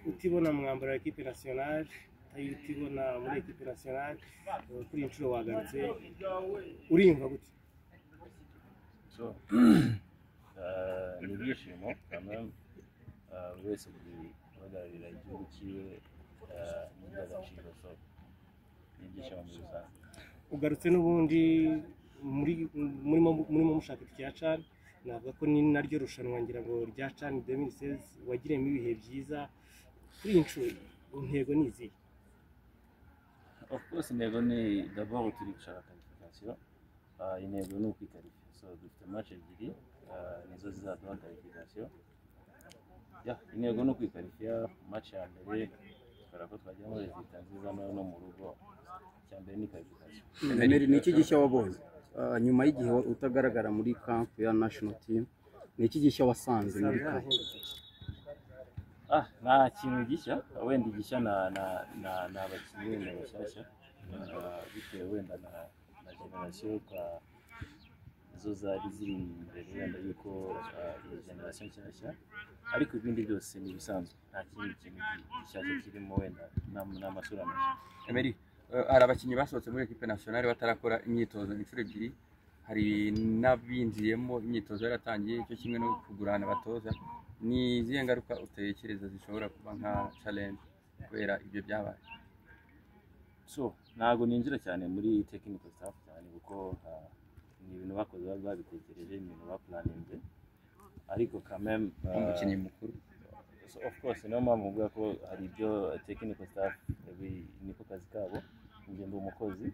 Utibona mwambaro wa équipe nationale, utibona muri équipe nationale, kuri iyi nshuro wagarutse, uriyumva gute? So, ni ibyishimo quand même, buri wese guhagararira igihugu cyiwe ni iby'agaciro, so ni ibyishimo muri rusange. Ugarutse n'ubundi muri murimo mushaka itike ya CHAN. Navuga ko ni naryo rushanwa, ngira ngo, rya CHAN 2016 wagiriyemo ibihe byiza. Kuri iyi nshuro intego ni izihe? Of course, intego ni, d'abord turi gushaka qualification. Intego ni ukwiqualifier, so dufite match ebyiri, nizo zizaduha qualification. Yeah, intego ni ukwiqualifier. Match ya mbere twara ko twagera muri résultat nziza no mu rugo. Icya mbere ni qualification. Emery, ni iki gishya wabonye nyuma y'igihe utagaragara muri camp ya national team? Ni iki gishya wasanze muri camp? Ah, nta kintu gishya. Wenda igishya na abakinnyi wenda bashyashya, bitewe wenda na génération kwa zo zari ziri imbere, wenda yuko iyi génération nshyashya, ariko ibindi byose ni ibisanzwe, nta kindi kintu gishyashya kirimo, wenda ni amasura mashya. Emery, hari abakinnyi basohotse muri équipe nationale batarakora imyitozo inshuro ebyiri, hari n'abinjiyemo imyitozo yaratangiye, icyo kimwe no kugurana abatoza. Ni izihe ngaruka utekereza zishobora kuba nka challenge kubera ibyo byabaye? So ntabwo ninjira cyane muri technical staff cyane, kuko ni ibintu bakoze babitekereje, ni ibintu baplaninze, ariko quand même nk'umukinnyi mukuru. So of course, niyo mpamvu mvuga ko hari ibyo technical staff niko kazi kabo, njye ndi umukozi.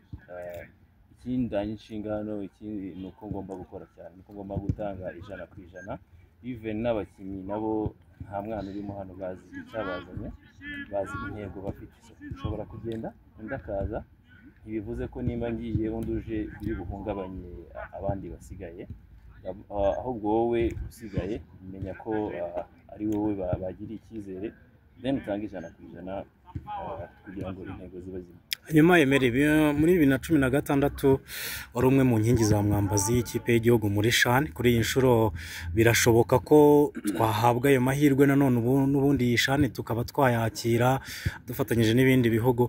Ikindanye inshingano, ikindi ni uko ngomba gukora cyane, ni uko ngomba gutanga 100%. Even n'abakinnyi nabo, nta mwana urimo hano, bazi icyabazanye, bazi intego bafite. So, ushobora kugenda undi akaza, ntibivuze ko nimba ngiye undi uje biri buhungabanye abandi basigaye. Ahubwo wowe usigaye menya ko ari wowe bagiriye icyizere, then utange 100% kugira ngo intego zibe zimwe. Hanyuma Emery, muri 2016 wari umwe mu nkingi za mwamba z'ikipe y'igihugu muri CHAN. Kuri iyi nshuro birashoboka ko twahabwa ayo mahirwe nanone, ubu n'ubundi iyi CHAN tukaba twayakira dufatanyije n'ibindi bihugu?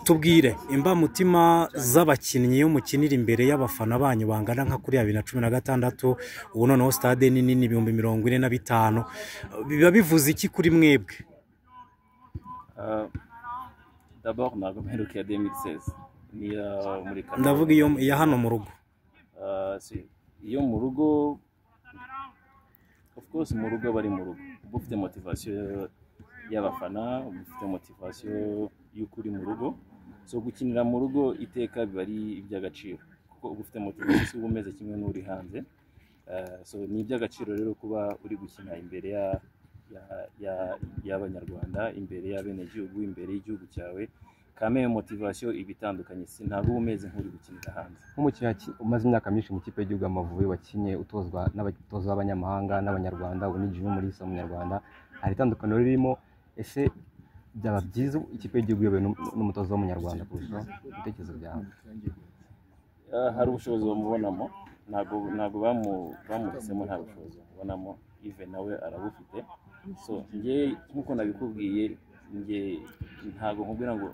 Tubwire imbamutima z'abakinnyi iyo mukinira imbere y'abafana banyu bangana nka kuriya 2016, ubu noneho stade ni nini, 45,000, biba bivuze iki kuri mwebwe? D'abord ntabwo mperuka ya 2016, niyo muri Cameroon. Ndavuga iyo iya hano mu rugo. Si, iyo mu rugo, of course, mu rugo bari mu rugo uba ufite motivation y'abafana, uba ufite motivation y'uko uri mu rugo. So gukinira mu rugo iteka biba ari iby'agaciro, kuko uba ufite motivation, uba umeze kimwe n'uri hanze. So ni iby'agaciro rero kuba uri gukina imbere y'Abanyarwanda, imbere y'abenegihugu, imbere y'igihugu cyawe. Kame motivation iba itandukanye, si ntabwo uba umeze nk'uri gukinira hanze. Nk'umukinnyi umaze imyaka myinshi mu ikipe y'igihugu Amavubi, wakinye utozwa n'abatoza b'abanyamahanga n'Abanyarwanda, ubu ni Jimmy Mulisa Umunyarwanda, hari itandukaniro ririmo? Ese byaba byiza ikipe y'igihugu iyobowe n'umutoza w'Umunyarwanda kurushaho, ibitekerezo byawe? Hari ubushobozi bamubonamo, ntabwo bamuhisemo nta bushobozi bamubonamo, even nawe arabufite. So njye nk'uko nabikubwiye, njye ntabwo nkubwira ngo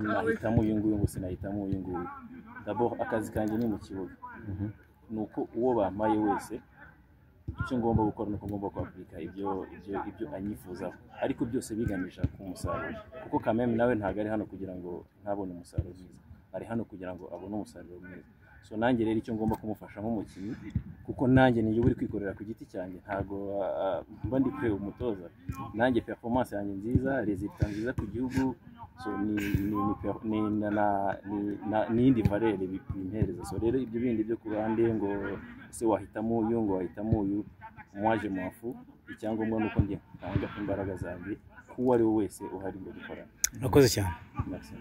nahitamo uyu nguyu, ngo sinahitamo uyu nguyu. D'abord akazi kanjye ni mu kibuga, ni uko uwo bampaye wese, icyo ngomba gukora ni uko ngomba kwapurika ibyo anyifuzaho, ariko byose biganisha ku musaruro, kuko kameme nawe ntabwo ari hano kugira ngo ntabone umusaruro mwiza, ari hano kugira ngo abone umusaruro mwiza. So nanjye rero icyo ngomba kumufasha nk'umukinnyi, kuko nanjye niyo uri kwikorera ku giti cyanjye, ntabwo mba ndi kureba umutoza, nanjye performance yanjye nziza, résultat nziza ku gihugu, so ni ni ni per- ni na na ni na n'iyindi valeur bimpereza. So rero ibyo bindi byo ku ruhande, ngo ese wahitamo uyu, ngo wahitamo uyu, moi je m'en fous. Icyangombwa ni uko njye ntanga imbaraga zanjye k'uwo ari we wese uhari ngo dukorane. Urakoze cyane. Merci.